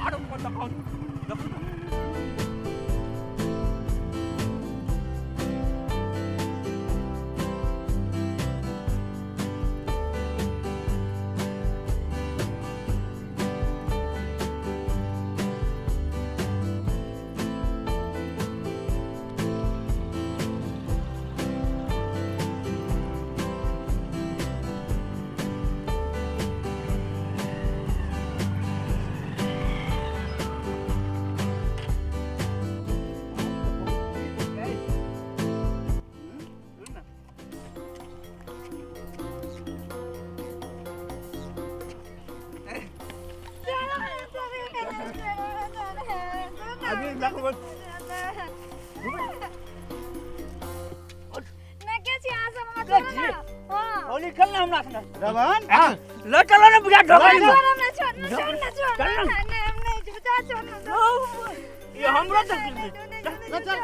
आरो देखो देखो। रमन ल चलो ना बुझा ढोकरी छोड़ ना छोड़ ना छोड़ ना छोड़ ना नहीं बुझा छोड़ ना ये हमरो तक चल चल।